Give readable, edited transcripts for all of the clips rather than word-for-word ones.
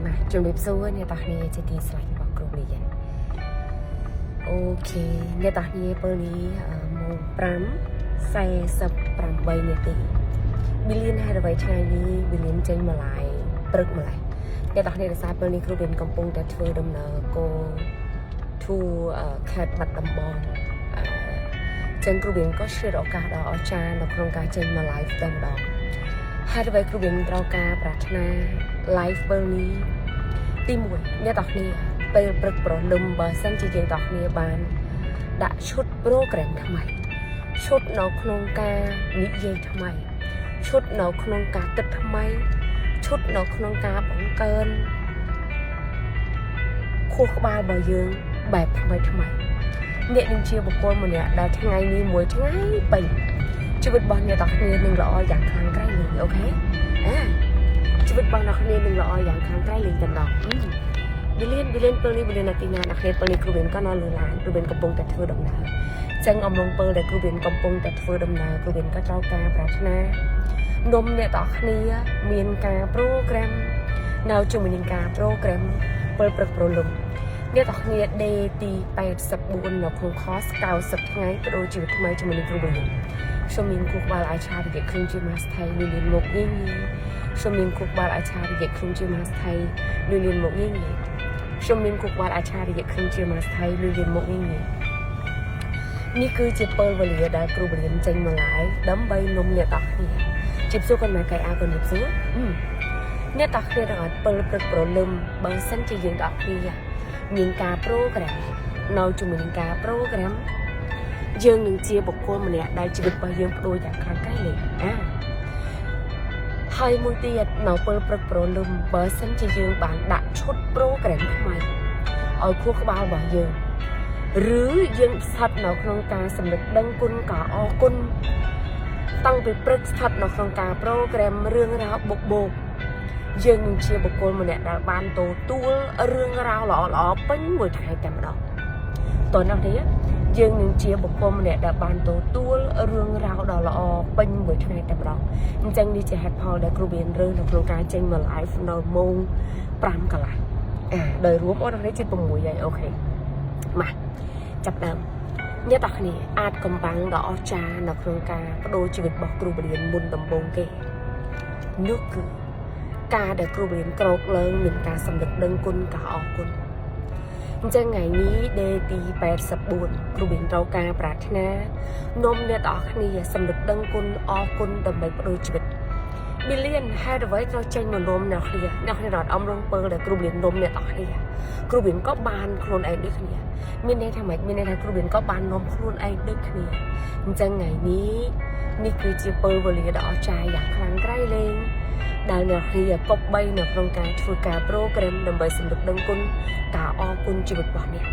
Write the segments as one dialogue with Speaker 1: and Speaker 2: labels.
Speaker 1: មកជំរាបសួរអ្នកទាំងគ្នាជាទីស្រឡាញ់របស់គ្រូលៀន okay អ្នកទាំងគ្នាពេលនេះម៉ោង5:48នាទីប៊ីលៀនហេតុអ្វីថ្ងៃនេះប៊ីលៀនចេញមក live ព្រឹកម្លេះអ្នកទាំងគ្នាដោយសារពេលនេះគ្រូលៀនកំពុងតែធ្វើដំណើរ go to ខេត្តបាត់ដំបងចឹងគ្រូលៀនក៏ឆ្លៀតឱកាសដ៏អស្ចារ្យនៅក្នុងការចេញមក live តែម្ដងហេតុអ្វីគ្រូលៀនត្រូវការប្រាថ្នា live ពេលនេះទី1អ្នកទាំងគ្នាពេលព្រឹកព្រលឹមបើសិនជាយើងទាំងគ្នាបានដាក់ឈុត program ថ្មីឈុតនៅក្នុងការនិយាយថ្មីឈុតនៅក្នុងការគិតថ្មីឈុតនៅក្នុងការបង្កើនខួរក្បាលរបស់យើងបែបថ្មីថ្មីអ្នកនឹងជាបុគ្គលម្នាក់ដែលថ្ងៃនេះមួយថ្ងៃពេញជីវិតរបស់អ្នកទាំងគ្នានឹងល្អយ៉ាងខ្លាំងក្រៃលែង okay អាជីវិតរបស់អ្នកគ្នានឹងល្អយ៉ាងខ្លាំងក្រៃលែងតែម្ដងប៊ីលៀនប៊ីលៀនពេលនេះប៊ីលៀននៅទីណាអ្នកគ្នាពេលនេះគ្រូវៀនក៏នៅលើឡានគ្រូវៀនកំពុងតែធ្វើដំណើរចឹងអំឡុងពេលដែលគ្រូវៀនកំពុងតែធ្វើដំណើរគ្រូវៀនក៏ត្រូវការប្រាថ្នានំអ្នកទាំងគ្នាមានការ program នៅជាមួយនឹងការ program ពេលព្រឹកព្រលឹមអ្នកទាំងគ្នា day ទី84នៅក្នុង course 90ថ្ងៃប្ដូរជីវិតថ្មីជាមួយនឹងគ្រូវៀនខ្ញុំមានខួរក្បាលអច្ឆរិយៈខ្លួនជាមហាស្ថៃលឿនលឿនមកងាយងាយខ្ញុំមានខួរក្បាលអច្ឆរិយៈខ្លួនជាមហាស្ថៃលឿនលឿនមកងាយងាយខ្ញុំមានខួរក្បាលអច្ឆរិយៈខ្លួនជាមហាស្ថៃលឿនលឿនមកងាយងាយនេះគឺជាពេលវេលាដែលគ្រូបរៀនចេញមក live ដើម្បីនំអ្នកទាំងគ្នាជិបសួរគាត់មកកៃអាគាត់ជិបសួរអ្នកទាំងគ្នាទាំងអត់ពេលព្រឹកព្រលឹមបើសិនជាយើងទាំងគ្នាមានការ program នៅជាមួយនឹងការ program យើងនឹងជាបុគ្គលម្នាក់ដែលជីវិតរបស់យើងប្ដូរយ៉ាងខ្លាំងក្រៃលែងអាហើយមួយទៀតនៅពេលព្រឹកព្រលឹមបើសិនជាយើងបានដាក់ឈុត program ថ្មីឲ្យខួរក្បាលរបស់យើងឬយើងស្ថិតនៅក្នុងការសម្លឹកដឹងគុណការអរគុណតាំងពីព្រឹកស្ថិតនៅក្នុងការ program រឿងរ៉ាវបុកបោកយើងនឹងជាបុគ្គលម្នាក់ដែលបានទទួលរឿងរ៉ាវល្អៗពេញមួយថ្ងៃតែម្ដងតោះអ្នកនេះយើងនឹងជាបុគ្គលម្នាក់ដែលបានទទួលរឿងរ៉ាវដ៏ល្អពេញមួយថ្ងៃតែម្ដងអញ្ចឹងនេះជាហេតុផលដែលគ្រូមានរើសនៅក្នុងការចេញមក live នៅម៉ោង5កន្លះអាដោយរួមអូននេះជិត6ហើយ okay មកចាប់ដើមអ្នកទាំងគ្នាអាចកំបាំងដ៏អស្ចារ្យនៅក្នុងការបដូរជីវិតរបស់គ្រូបរៀនមុនដំបូងគេនោះគឺការដែលគ្រូបរៀនក្រោកឡើងមានការសម្លឹកដឹងគុណការអរគុណអញ្ចឹងថ្ងៃនេះ day ទី84គ្រូបៀនត្រូវការប្រាថ្នានំអ្នកទាំងអស់គ្នាសម្លឹកដឹងគុណអរគុណដើម្បីបដូរជីវិតប៊ីលៀនហេតុអ្វីត្រូវចេញមកនំអ្នកគ្នាអ្នកគ្នារត់អំរងពើដែលគ្រូបៀននំអ្នកទាំងអស់គ្នាគ្រូបៀនក៏បានខ្លួនឯងដូចគ្នាមានន័យថាម៉េចមានន័យថាគ្រូបៀនក៏បាននំខ្លួនឯងដូចគ្នាអញ្ចឹងថ្ងៃនេះនេះគឺជាពេលវេលាដ៏អស្ចារ្យយ៉ាងខ្លាំងក្រៃលែងដែលអ្នកគ្នាកប់បីនៅក្នុងការធ្វើការ program ដើម្បីសម្លឹកដឹងគុណការអរគុណជីវិតរបស់អ្នក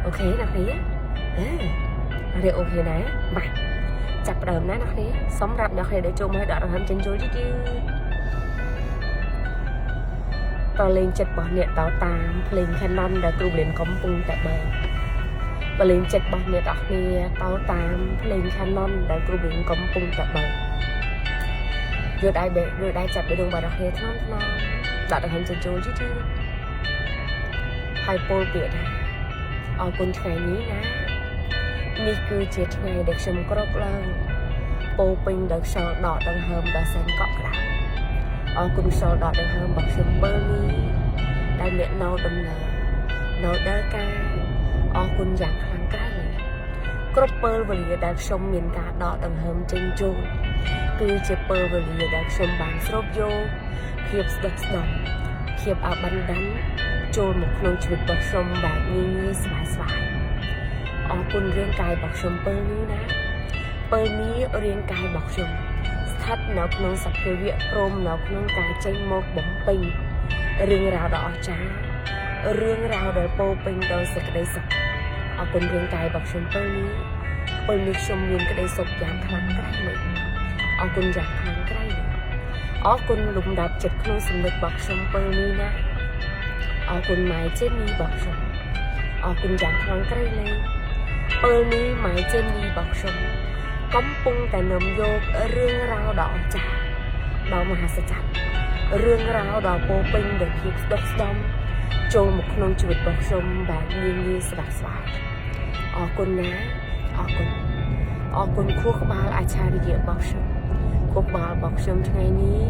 Speaker 1: okay អ្នកគ្នាអឺរៀប okay ណាបាទចាប់ផ្ដើមណាអ្នកគ្នាសម្រាប់អ្នកគ្នាដែលចូលមកឲ្យដករហឹមចេញចូលយឺតយឺតតលេងចិត្តរបស់អ្នកតតាមភ្លេង Canon ដែលគ្រូបលៀនកំពុងតែបើបលេងចិត្តរបស់អ្នកទាំងគ្នាតតាមភ្លេង Canon ដែលគ្រូបលៀនកំពុងតែបើយកដៃបេយកដៃចាប់បេះដូងរបស់អ្នកគ្នាថ្នមថ្នមដាក់ដង្ហើមចេញចូលយឺតយឺតហើយពោលពាក្យថាអរគុណថ្ងៃនេះណានេះគឺជាថ្ងៃដែលខ្ញុំក្រោកឡើងពោពេញដោយខ្យល់ដកដង្ហើមដ៏សែនកក់ក្ដៅអរគុណខ្យល់ដកដង្ហើមរបស់ខ្ញុំពេលនេះដែលអ្នកនៅដំណើរនៅដើរការអរគុណយ៉ាងខ្លាំងក្រៃលែងគ្រប់ពេលវេលាដែលខ្ញុំមានការដកដង្ហើមចេញចូលគឺជាពេលវេលាដែលខ្ញុំបានស្រូបយកភាពស្ដុកស្ដំភាពអបានដានចូលមកក្នុងជីវិតរបស់ខ្ញុំបែបងាយងាយស្បាយស្បាយអរគុណរាងកាយរបស់ខ្ញុំពេលនេះណាពេលនេះរាងកាយរបស់ខ្ញុំស្ថិតនៅក្នុងសភាវៈព្រមនៅក្នុងការចេញមកបំពេញរឿងរ៉ាវដ៏អស្ចារ្យរឿងរ៉ាវដែលពោពេញដោយសេចក្តីសុខអរគុណរាងកាយរបស់ខ្ញុំពេលនេះពេលនេះខ្ញុំមានក្តីសុខយ៉ាងខ្លាំងក្រៃលែងអរគុណយ៉ាងខ្លាំងក្រៃលែងអរគុណលំដាប់ចិត្តក្នុងសំណឹករបស់ខ្ញុំពេលនេះណាអរគុណម៉ែចេនីរបស់ខ្ញុំអរគុណយ៉ាងខ្លាំងក្រៃលែងពេលនេះម៉ែចេនីរបស់ខ្ញុំកំពុងតែនាំយករឿងរ៉ាវដ៏អស្ចារ្យដ៏មហាសច្ចរ រឿងរ៉ាវដ៏ពោរពេញដោយភាពស្ដុកស្ដំចូលមកក្នុងជីវិតរបស់ខ្ញុំបែបងាយងាយស្ដាប់ស្បាយអរគុណណាអរគុណអរគុណខួរក្បាលអច្ឆរិយៈរបស់ខ្ញុំខួរក្បាលរបស់ខ្ញុំថ្ងៃនេះ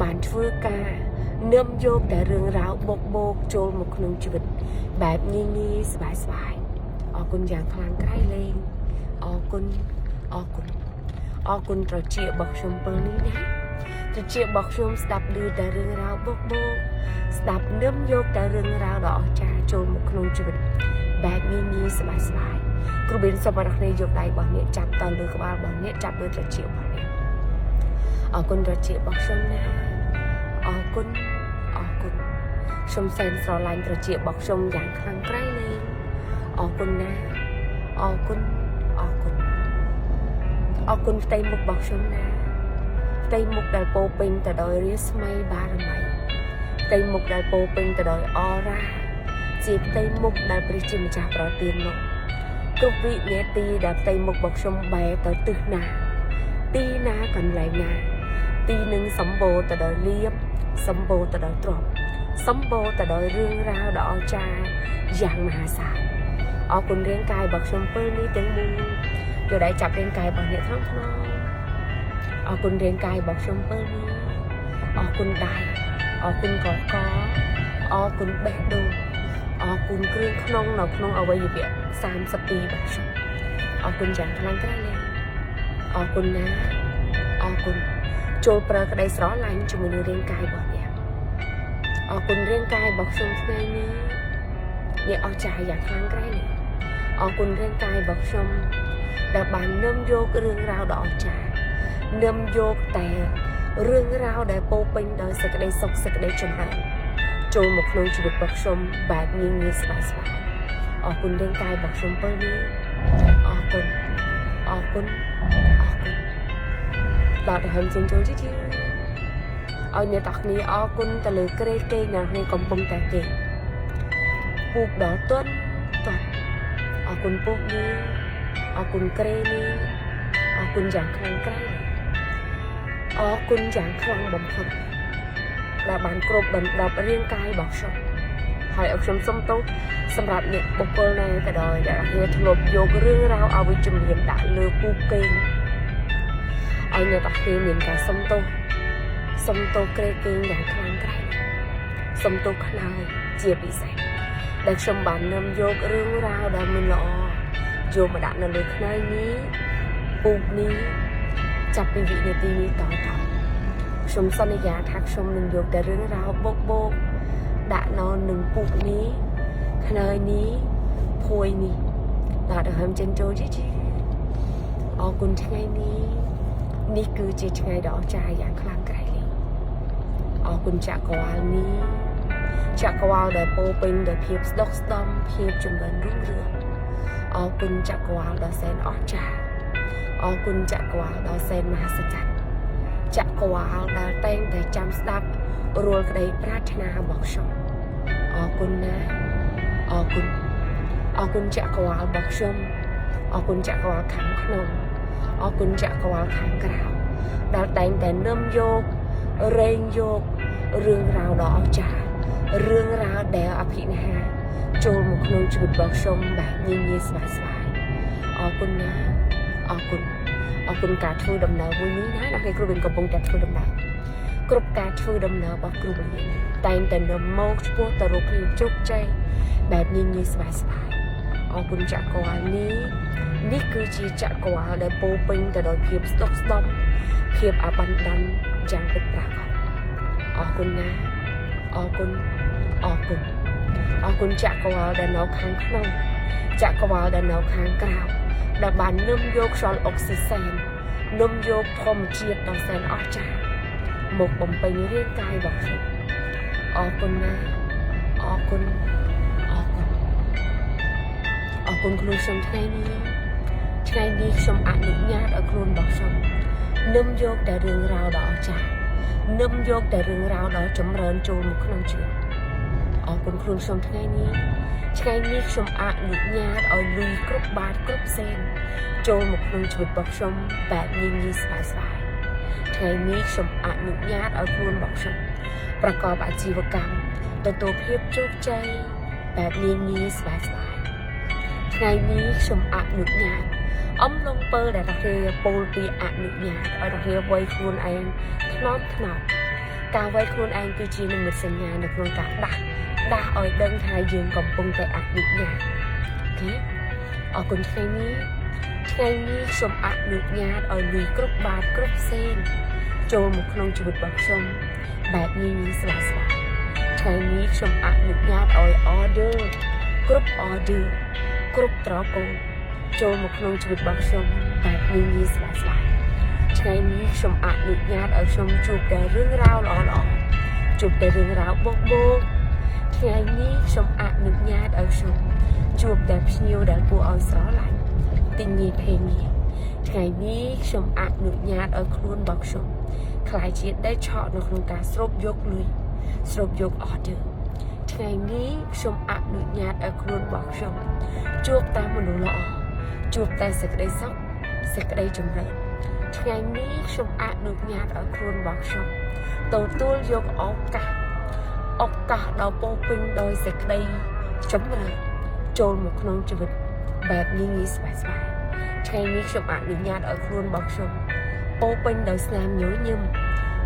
Speaker 1: បានធ្វើការនឹមយកតែរឿងរ៉ាវបោកបោកចូលមកក្នុងជីវិតបែបងាយងាយស្បាយស្បាយអរគុណយ៉ាងខ្លាំងក្រៃលែងអរគុណអរគុណអរគុណត្រចៀករបស់ខ្ញុំពេលនេះណាត្រចៀករបស់ខ្ញុំស្ដាប់ឮតែរឿងរ៉ាវបោកបោកស្ដាប់នឹមយកតែរឿងរ៉ាវដ៏អស្ចារ្យចូលមកក្នុងជីវិតបែបងាយងាយស្បាយស្បាយគ្រូប៊ីនសូមអរគ្នាយកដៃរបស់អ្នកចាប់តលើក្បាលរបស់អ្នកចាប់លើត្រចៀករបស់អ្នកអរគុណត្រចៀករបស់ខ្ញុំណាអរគុណអរគុណខ្ញុំសែនស្រឡាញ់ត្រចៀករបស់ខ្ញុំយ៉ាងខ្លាំងក្រៃលែងអរគុណណាអរគុណអរគុណអរគុណផ្ទៃមុខរបស់ខ្ញុំណាផ្ទៃមុខដែលពោពេញទៅដោយរាស្មីបារមីផ្ទៃមុខដែលពោពេញទៅដោយអរ៉ាជាផ្ទៃមុខដែលព្រះជាម្ចាស់ប្រទានមកគ្រប់វិនាទីដែលផ្ទៃមុខរបស់ខ្ញុំបែរទៅទិសណាទីណាកន្លែងណាទីនឹងសម្បូរទៅដោយលៀបសម្បូរទៅដោយទ្រព្យសម្បូរទៅដោយរឿងរ៉ាវដ៏អស្ចារ្យយ៉ាងមហាសាលអរគុណរាងកាយរបស់ខ្ញុំពេលនេះទាំងមូលយកដៃចាប់រាងកាយរបស់អ្នកថ្នមថ្នមអរគុណរាងកាយរបស់ខ្ញុំពេលនេះអរគុណដៃអរគុណកកអរគុណបេះដូងអរគុណគ្រឿងក្នុងនៅក្នុងអវយវៈ32របស់ខ្ញុំអរគុណយ៉ាងខ្លាំងក្រាលែងអរគុណណាអរគុណចូលប្រើក្តីស្រឡាញ់ជាមួយនឹងរាងកាយរបស់អ្នកអរគុណរាងកាយរបស់ខ្ញុំថ្ងៃនេះអ្នកអស្ចារ្យយ៉ាងខ្លាំងក្រៃលែងអរគុណរាងកាយរបស់ខ្ញុំដែលបាននឹមយករឿងរ៉ាវដ៏អស្ចារ្យនឹមយកតែរឿងរ៉ាវដែលពោពេញដោយសេចក្តីសុខសេចក្តីចម្រើនចូលមកក្នុងជីវិតរបស់ខ្ញុំបែបងាយងាយស្បាយស្បាយអរគុណរាងកាយរបស់ខ្ញុំពេលនេះអរគុណអរគុណអរគុណដល់ទៅហឹមជិញ្ចូលជីជីឲ្យអ្នកទាំងគ្នាអរគុណទៅលើក្រេគេអ្នកគ្នាកំពុងតែគេពូកដល់ទន់ទន់អរគុណពូកនេះអរគុណក្រេនេះអរគុណយ៉ាងខ្លាំងក្រៃអរគុណយ៉ាងខ្លាំងបំផុតដែលបានគ្រប់ដណ្ដប់រាងកាយរបស់ខ្ញុំហើយឲ្យខ្ញុំសុំទោសសម្រាប់អ្នកបុគ្គលណាក៏ដោយដែលគ្នាធ្លាប់យករឿងរ៉ាវអវិជ្ជមានដាក់លើពូកគេឲ្យអ្នកទាំងគ្នាមានការសុំទោសសុំទោសក្រេគេងយ៉ាងខ្លាំងក្រៃសុំទោសខ្នើយជាពិសេសដែលខ្ញុំបាននឹមយករឿងរ៉ាវដែលមិនល្អយកមកដាក់នៅលើខ្នើយនេះពូកនេះចាប់ពីវិនាទីនេះតទៅខ្ញុំសន្យាថាខ្ញុំនឹងយកតែរឿងរ៉ាវបោកបោកដាក់នៅនឹងពូកនេះខ្នើយនេះភួយនេះដល់ទៅហឹមចិនចូលជីជីអរគុណថ្ងៃនេះនេះគឺជាថ្ងៃដ៏អស្ចារ្យយ៉ាងខ្លាំងក្រៃលែងអរគុណចក្រវាលនេះចក្រវាលដែលពោពេញដោយភាពស្ដុកស្ដំភាពចម្រើនរុងរឿងអរគុណចក្រវាលដ៏សែនអស្ចារ្យអរគុណចក្រវាលដ៏សែនមហស្ចារ្យចក្រវាលដែលតែងតែចាំស្ដាប់រាល់ក្តីប្រាថ្នារបស់ខ្ញុំអរគុណណាអរគុណអរគុណចក្រវាលរបស់ខ្ញុំអរគុណចក្រវាលខាងក្នុងអរគុណចក្រវាលខាងក្រៅដែលតែងតែនឹមយករែងយករឿងរ៉ាវដ៏អស្ចារ្យរឿងរ៉ាវដែលអភិនិហាចូលមកក្នុងជីវិតរបស់ខ្ញុំបែបងាយងាយស្បាយស្បាយអរគុណណាអរគុណអរគុណការធ្វើដំណើរមួយនេះណាអ្នកគ្រូវិញកំពុងតែធ្វើដំណើរគ្រប់ការធ្វើដំណើររបស់គ្រូវិញតែងតែនឹមមកឆ្ពោះទៅរកភាពជោគជ័យបែបងាយងាយស្បាយស្បាយអរគុណចក្រវាលនេះនេះគឺជាចក្រវាលដែលពោពេញទៅដោយភាពស្ដុកស្ដំភាពអបានដានយ៉ាងពិតប្រាកដអរគុណណាអរគុណអរគុណអរគុណចក្រវាលដែលនៅខាងក្នុងចក្រវាលដែលនៅខាងក្រៅដែលបាននឹមយកខ្យល់អុកស៊ីសែននឹមយកធម្មជាតិដ៏សែនអស្ចារ្យមកបំពេញរាងកាយរបស់ខ្ញុំអរគុណណាអរគុណអរគុណអរគុណខ្លួនខ្ញុំថ្ងៃនេះថ្ងៃនេះខ្ញុំអនុញ្ញាតឲ្យខ្លួនរបស់ខ្ញុំនឹមយកតែរឿងរ៉ាវដ៏អស្ចារ្យនឹមយកតែរឿងរ៉ាវដ៏ចម្រើនចូលមកក្នុងជីវិតអរគុណខ្លួនខ្ញុំថ្ងៃនេះថ្ងៃនេះខ្ញុំអនុញ្ញាតឲ្យលុយគ្រប់បាតគ្រប់សេនចូលមកក្នុងជីវិតរបស់ខ្ញុំបែបងាយងាយស្បាយស្បាយថ្ងៃនេះខ្ញុំអនុញ្ញាតឲ្យខ្លួនរបស់ខ្ញុំ ប្រកបអាជីវកម្មទទួលភាពជោគជ័យបែបងាយងាយស្បាយស្បាយថ្ងៃនេះខ្ញុំអនុញ្ញាតអំឡុងពើដែលអ្នកគ្នាពោលពីអនុញ្ញាតឲ្យអ្នកគ្នាវ័យខ្លួនឯងថ្នមថ្នមការវ័យខ្លួនឯងគឺជានិមិត្តសញ្ញានៅក្នុងការដាស់ដាស់ឲ្យដឹងថាយើងកំពុងតែអនុញ្ញាត okay អរគុណថ្ងៃនេះថ្ងៃនេះខ្ញុំអនុញ្ញាតឲ្យលុយគ្រប់បាតគ្រប់សេនចូលមកក្នុងជីវិតរបស់ខ្ញុំបែបងាយងាយស្បាយស្បាយថ្ងៃនេះខ្ញុំអនុញ្ញាតឲ្យ order គ្រប់ order គ្រប់ត្រកូលចូលមកក្នុងជីវិតរបស់ខ្ញុំបែបងាយងាយស្បាយស្បាយថ្ងៃនេះខ្ញុំអនុញ្ញាតឲ្យខ្ញុំជួបតែរឿងរ៉ាវល្អល្អជួបតែរឿងរ៉ាវបូកបូកថ្ងៃនេះខ្ញុំអនុញ្ញាតឲ្យខ្ញុំជួបតែភ្ញៀវដែលគួរឲ្យស្រឡាញ់ទីងាយភេងាថ្ងៃនេះខ្ញុំអនុញ្ញាតឲ្យខ្លួនរបស់ខ្ញុំក្លាយជាដេកឆក់នៅក្នុងការស្រូបយកលុយស្រូបយក order ថ្ងៃនេះខ្ញុំអនុញ្ញាតឲ្យខ្លួនរបស់ខ្ញុំជួបតែមនុស្សល្អជួបតែសេចក្តីសុខសេចក្តីចម្រើនថ្ងៃនេះខ្ញុំអនុញ្ញាតឲ្យខ្លួនរបស់ខ្ញុំទទួលយកឱកាសឱកាសដ៏ពោរពេញដោយសេចក្តីចម្រើនចូលមកក្នុងជីវិតបែបងាយងាយស្បាយស្បាយថ្ងៃនេះខ្ញុំអនុញ្ញាតឲ្យខ្លួនរបស់ខ្ញុំពោរពេញដោយស្នាមញញឹម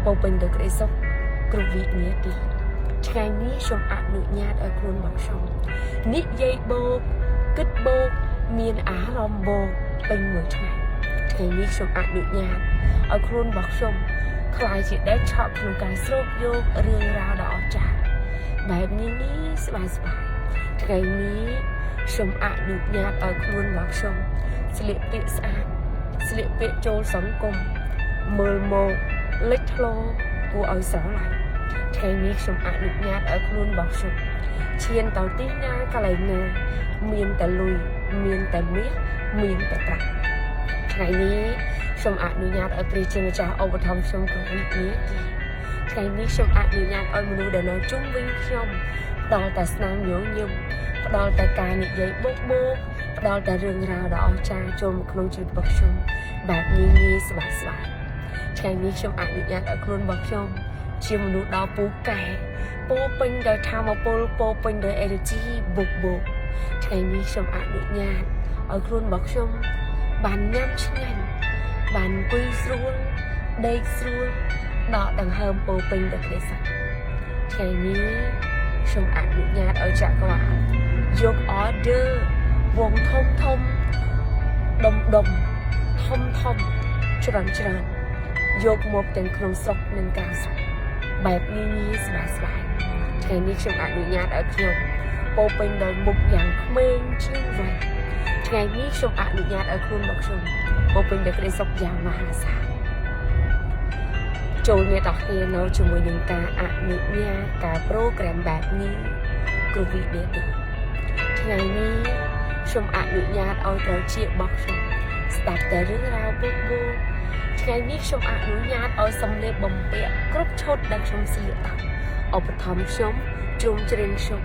Speaker 1: ពោរពេញដោយក្តីសុខគ្រប់វិនាទីថ្ងៃនេះខ្ញុំអនុញ្ញាតឲ្យខ្លួនរបស់ខ្ញុំនិយាយបូកគិតបូកមានអារម្មណ៍បូកពេញមួយថ្ងៃថ្ងៃនេះខ្ញុំអនុញ្ញាតឲ្យខ្លួនរបស់ខ្ញុំក្លាយជាដេកឆក់ក្នុងការស្រូបយករឿងរ៉ាវដ៏អស្ចារ្យបែបនេះនេះស្បាយស្បាយថ្ងៃនេះខ្ញុំអនុញ្ញាតឲ្យខ្លួនរបស់ខ្ញុំស្លៀកពាក់ស្អាតស្លៀកពាក់ចូលសង្គមមើលមកលេចធ្លោគួរឲ្យស្រឡាញ់ថ្ងៃនេះខ្ញុំអនុញ្ញាតឲ្យខ្លួនរបស់ខ្ញុំឈានទៅទីណាកន្លែងណាមានតែលុយមានតែមាសមានតែប្រាក់ថ្ងៃនេះខ្ញុំអនុញ្ញាតឲ្យព្រះជាម្ចាស់ឧបត្ថម្ភខ្ញុំគ្រប់វិនាទីថ្ងៃនេះខ្ញុំអនុញ្ញាតឲ្យមនុស្សដែលនៅជុំវិញខ្ញុំផ្ដល់តែស្នាមញញឹមផ្ដល់តែការនិយាយបូកបូកផ្ដល់តែរឿងរ៉ាវដ៏អស្ចារ្យចូលមកក្នុងជីវិតរបស់ខ្ញុំបែបងាយងាយស្បាយស្បាយថ្ងៃនេះខ្ញុំអនុញ្ញាតឲ្យខ្លួនរបស់ខ្ញុំជាមនុស្សដ៏ពូកែពោពេញដោយធម៌ពលពោពេញដោយ energy បូកបូកថ្ងៃនេះខ្ញុំអនុញ្ញាតឲ្យខ្លួនរបស់ខ្ញុំបានញ៉ាំឆ្ងាញ់បានអង្គុយស្រួលដេកស្រួលដកដង្ហើមពោពេញដោយក្តីសុខថ្ងៃនេះខ្ញុំអនុញ្ញាតឲ្យចក្រវាលយក order វងធំធំដុំដុំធំធំច្រើនច្រើនយកមកទាំងក្នុងស្រុកនិងក្រៅស្រុកបែបងាយងាយស្បាយស្បាយថ្ងៃនេះខ្ញុំអនុញ្ញាតឲ្យខ្ញុំពោពេញដោយមុខយ៉ាងក្មេងជាងវ័យថ្ងៃនេះខ្ញុំអនុញ្ញាតឲ្យខ្លួនរបស់ខ្ញុំពោពេញដោយក្តីសុខយ៉ាងមហាសាលចូលអ្នកទាំងគ្នានៅជាមួយនឹងការអនុញ្ញាតការ program បែបនេះគ្រប់វិនាទីថ្ងៃនេះខ្ញុំអនុញ្ញាតឲ្យត្រចៀករបស់ខ្ញុំស្ដាប់តែរឿងរ៉ាវបូកបូកថ្ងៃនេះខ្ញុំអនុញ្ញាតឲ្យសម្លៀកបំពាក់គ្រប់ឈុតដែលខ្ញុំស្លៀកដល់ឧបត្ថម្ភខ្ញុំជ្រោមជ្រែងខ្ញុំ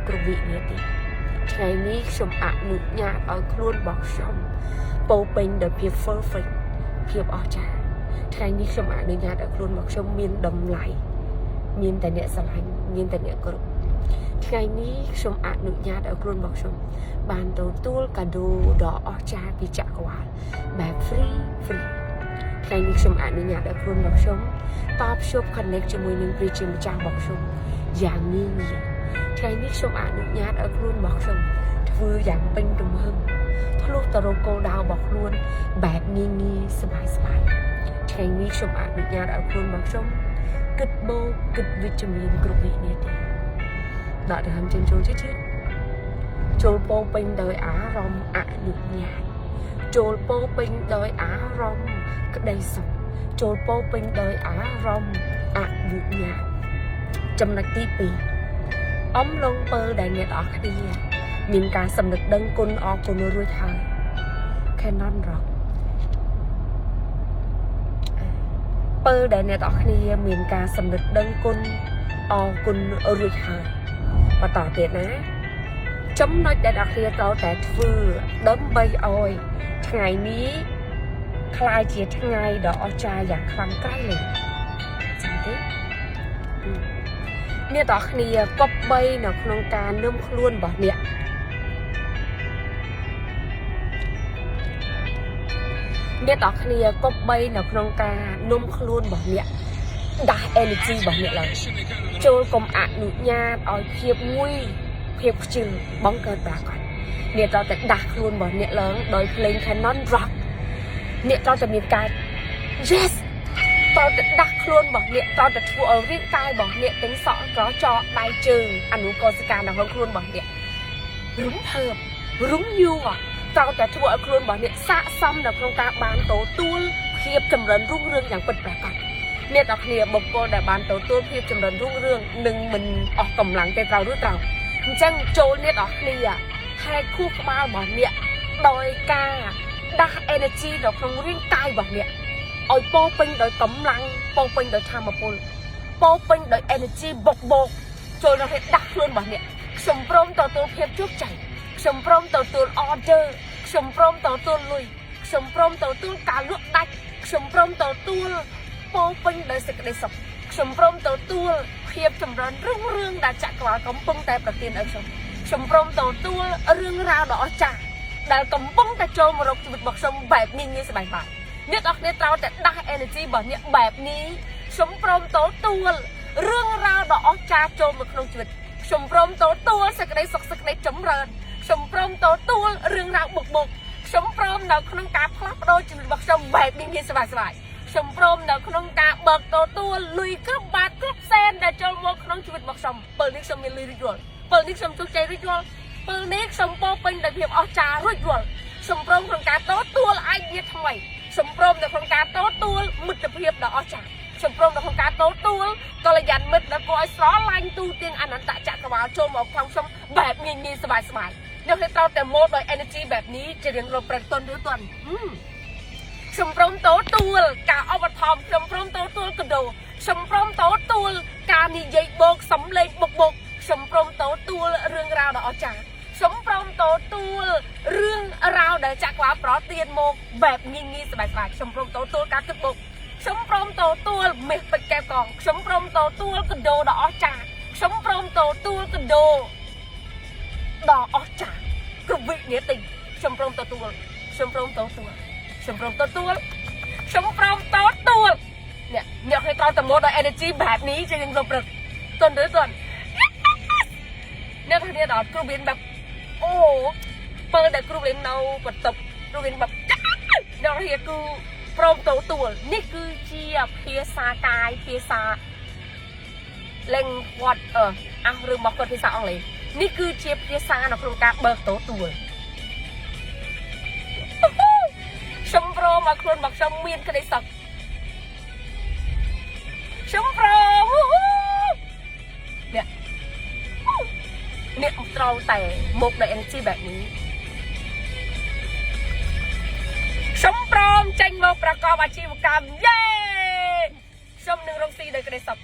Speaker 1: គ្រប់វិនាទីថ្ងៃនេះខ្ញុំអនុញ្ញាតឲ្យខ្លួនរបស់ខ្ញុំពោពេញដោយភាព perfect ភាពអស្ចារ្យថ្ងៃនេះខ្ញុំអនុញ្ញាតឲ្យខ្លួនរបស់ខ្ញុំមានតម្លៃមានតែអ្នកស្រឡាញ់មានតែអ្នកគោរពថ្ងៃនេះខ្ញុំអនុញ្ញាតឲ្យខ្លួនរបស់ខ្ញុំបានទទួលកាដូដ៏អស្ចារ្យពីចក្រវាលបែប free free ថ្ងៃនេះខ្ញុំអនុញ្ញាតឲ្យខ្លួនរបស់ខ្ញុំតបភ្ជាប់ connect ជាមួយនឹងព្រះជាម្ចាស់របស់ខ្ញុំយ៉ាងងាយងាយថ្ងៃនេះខ្ញុំអនុញ្ញាតឲ្យខ្លួនរបស់ខ្ញុំធ្វើយ៉ាងពេញទំហឹងធ្លុះទៅរកគោលដៅរបស់ខ្លួនបែបងាយងាយស្បាយស្បាយថ្ងៃនេះខ្ញុំអនុញ្ញាតឲ្យខ្លួនរបស់ខ្ញុំគិតបូកគិតវិជ្ជមានគ្រប់វិនាទីដកដង្ហើមចេញចូលជិះជិះចូលពោពេញដោយអារម្មណ៍អនុញ្ញាតចូលពោពេញដោយអារម្មណ៍ក្តីសុខចូលពោពេញដោយអារម្មណ៍អនុញ្ញាតចំណុចទី2អំឡុងពើដែលអ្នកទាំងអស់គ្នាមានការសំនឹកដឹងគុណអរគុណរួចហើយ Canon Rock ពើដែលអ្នកទាំងអស់គ្នាមានការសំនឹកដឹងគុណអរគុណរួចហើយបន្តទៀតណាចំណុចដែលអ្នកគ្នាត្រូវតែធ្វើដើម្បីឲ្យថ្ងៃនេះក្លាយជាថ្ងៃដ៏អស្ចារ្យយ៉ាងខ្លាំងក្រៃលែងចាំទេ អ្នកទាំងគ្នាគប្បីនៅក្នុងការនឹមខ្លួនរបស់អ្នកអ្នកទាំងគ្នាគប្បីនៅក្នុងការនុំខ្លួនរបស់អ្នកដាស់ energy របស់អ្នកឡើងចូលកុំអនុញ្ញាតឲ្យភាពងុយភាពខ្ជិលបងកើតប្រាកដអ្នកត្រូវតែដាស់ខ្លួនរបស់អ្នកឡើងដោយភ្លេង Canon Rock អ្នកត្រូវតែមានការ yes ត្រូវតែដាស់ខ្លួនរបស់អ្នកត្រូវតែធ្វើឲ្យរាងកាយរបស់អ្នកទាំងសក់ក្រចកដៃជើងអនុកោសិកានៅក្នុងខ្លួនរបស់អ្នករំភើបរំញួរត្រូវតែធ្វើឲ្យខ្លួនរបស់អ្នកស័កសមនៅក្នុងការបានទទួលភាពចម្រើនរុងរឿងយ៉ាងពិតប្រាកដអ្នកទាំងគ្នាបុគ្គលដែលបានទទួលភាពចម្រើនរុងរឿងនឹងមិនអស់កម្លាំងទេត្រូវឬត្រូវអញ្ចឹងចូលអ្នកទាំងគ្នាហែកខួរក្បាលរបស់អ្នកដោយការដាស់ energy នៅក្នុងរាងកាយរបស់អ្នក ឲ្យពោពេញដោយកម្លាំងពោពេញដោយធម៌ពលពោពេញដោយ energy បុកបោកចូលនៅឲ្យដាស់ខ្លួនរបស់អ្នកខ្ញុំព្រមទទួលភាពជោគជ័យខ្ញុំព្រមទទួល order ខ្ញុំព្រមទទួលលុយខ្ញុំព្រមទទួលការលក់ដាច់ខ្ញុំព្រមទទួលពោពេញដោយសេចក្តីសុខខ្ញុំព្រមទទួលភាពចម្រើនរុងរឿងដែលចក្រវាលកំពុងតែប្រទានឲ្យខ្ញុំខ្ញុំព្រមទទួលរឿងរ៉ាវដ៏អស្ចារ្យដែលកំពុងតែចូលមករកជីវិតរបស់ខ្ញុំបែបងាយងាយសប្បាយៗ អ្នកទាំងគ្នាត្រូវតែដាស់ energy របស់អ្នកបែបនេះខ្ញុំព្រមទទួលរឿងរ៉ាវដ៏អស្ចារ្យចូលមកក្នុងជីវិតខ្ញុំព្រមទទួលសេចក្តីសុខសេចក្តីចម្រើនខ្ញុំព្រមទទួលរឿងរ៉ាវបុកបុកខ្ញុំព្រមនៅក្នុងការផ្លាស់ប្ដូរជីវិតរបស់ខ្ញុំបែបនេះងាយសប្បាយសប្បាយខ្ញុំព្រមនៅក្នុងការបើកទទួលលុយគ្រប់បាតគ្រប់សែនដែលចូលមកក្នុងជីវិតរបស់ខ្ញុំពេលនេះខ្ញុំមានលុយរួចរាល់ពេលនេះខ្ញុំជោគជ័យរួចរាល់ពេលនេះខ្ញុំពោពេញដោយភាពអស្ចារ្យរួចរាល់ខ្ញុំព្រមក្នុងការទទួល idea ថ្មី ខ្ញុំព្រមនៅក្នុងការទទួលមិត្តភាពដ៏អស្ចារ្យខ្ញុំព្រមនៅក្នុងការទទួលកល្យានមិត្តដែលគួរឲ្យស្រឡាញ់ទូទាំងអនន្តចក្រវាលចូលមកក្នុងខ្ញុំបែបងាយងាយសប្បាយសប្បាយអ្នកគេត្រូវតែមកដោយ energy បែបនេះជារៀងរាល់ព្រឹកទន់ឬទន់ខ្ញុំព្រមទទួលការឧបត្ថម្ភខ្ញុំព្រមទទួលកដោខ្ញុំព្រមទទួលការនិយាយបោកសំលេងបុកបុកខ្ញុំព្រមទទួលរឿងរ៉ាវដ៏អស្ចារ្យខ្ញុំព្រមទទួលរឿងរ៉ាវដែលចក្រវាលប្រទានមកបែបងាយងាយសប្បាយសប្បាយខ្ញុំព្រមទទួលការគិតបុកខ្ញុំព្រមទទួលមាសពេជ្រកែវកងខ្ញុំព្រមទទួលកដោដ៏អស្ចារ្យខ្ញុំព្រមទទួលកដោដ៏អស្ចារ្យគ្រប់វិនាទីខ្ញុំព្រមទទួលខ្ញុំព្រមទទួលខ្ញុំព្រមទទួលខ្ញុំព្រមទទួលអ្នកអ្នកឲ្យត្រូវតែមកដោយ energy បែបនេះជាងរំព្រឹកទន់ឬទន់អ្នកគ្នាដល់គ្រូមានបែបអូពេលដែលគ្រូរៀននៅបន្ទប់គ្រូរៀនបែបអ្នករៀនគឺព្រមទទួលនេះគឺជាភាសាកាយភាសាលេងគាត់អឺអះរឿងរបស់គាត់ភាសាអង់គ្លេសនេះគឺជាភាសានៅក្នុងការបើកទទួលខ្ញុំព្រមឲ្យខ្លួនរបស់ខ្ញុំមានក្តីសុខខ្ញុំព្រមអ្នកអ្នកត្រូវតែមកដោយ energy បែបនេះខ្ញុំព្រមចេញមកប្រកបអាជីវកម្មយេខ្ញុំនឹងរកស៊ីដោយក្តីសុខ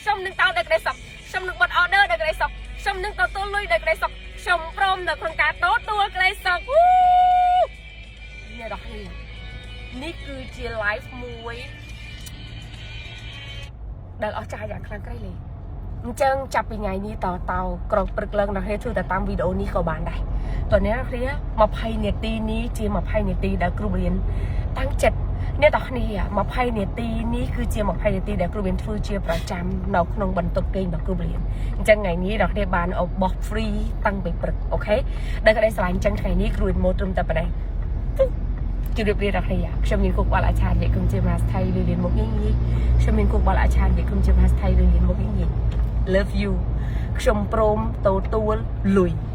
Speaker 1: ខ្ញុំនឹងតោដោយក្តីសុខខ្ញុំនឹងបិទ order ដោយក្តីសុខខ្ញុំនឹងទទួលលុយដោយក្តីសុខខ្ញុំព្រមនៅក្នុងការទទួលក្តីសុខអ្នកនរគ្នានេះគឺជា live មួយដែលអស្ចារ្យយ៉ាងខ្លាំងក្រៃលែងអញ្ចឹងចាប់ពីថ្ងៃនេះតតោក្រព្រឹកឡើងដល់គ្នាធ្វើតែតាមវីដេអូនេះក៏បានដែរតើអ្នកនរគ្នា20នាទីនេះជា20នាទីដែលគ្រូបរៀនតាំងចិត្តអ្នកទាំងគ្នា20នាទីនេះគឺជា20នាទីដែលគ្រូបរៀនធ្វើជាប្រចាំនៅក្នុងបន្ទប់គេងរបស់គ្រូបរៀនអញ្ចឹងថ្ងៃនេះដល់គ្នាបានបោះ free តាំងពីព្រឹក okay ដែលក្តីស្រឡាញ់អញ្ចឹងថ្ងៃនេះគ្រូរៀនមកត្រឹមតែប៉ុណ្ណេះជម្រាបលាដល់គ្នាខ្ញុំមានគុកបាល់អាចារ្យយគុំជាមហាស្ថៃលឺលៀនមុខងាយងាយខ្ញុំមានគុកបាល់អាចារ្យយគុំជាមហាស្ថៃលឺលៀនមុខងាយងាយ Love you ខ្ញុំព្រមទទួលលុយ។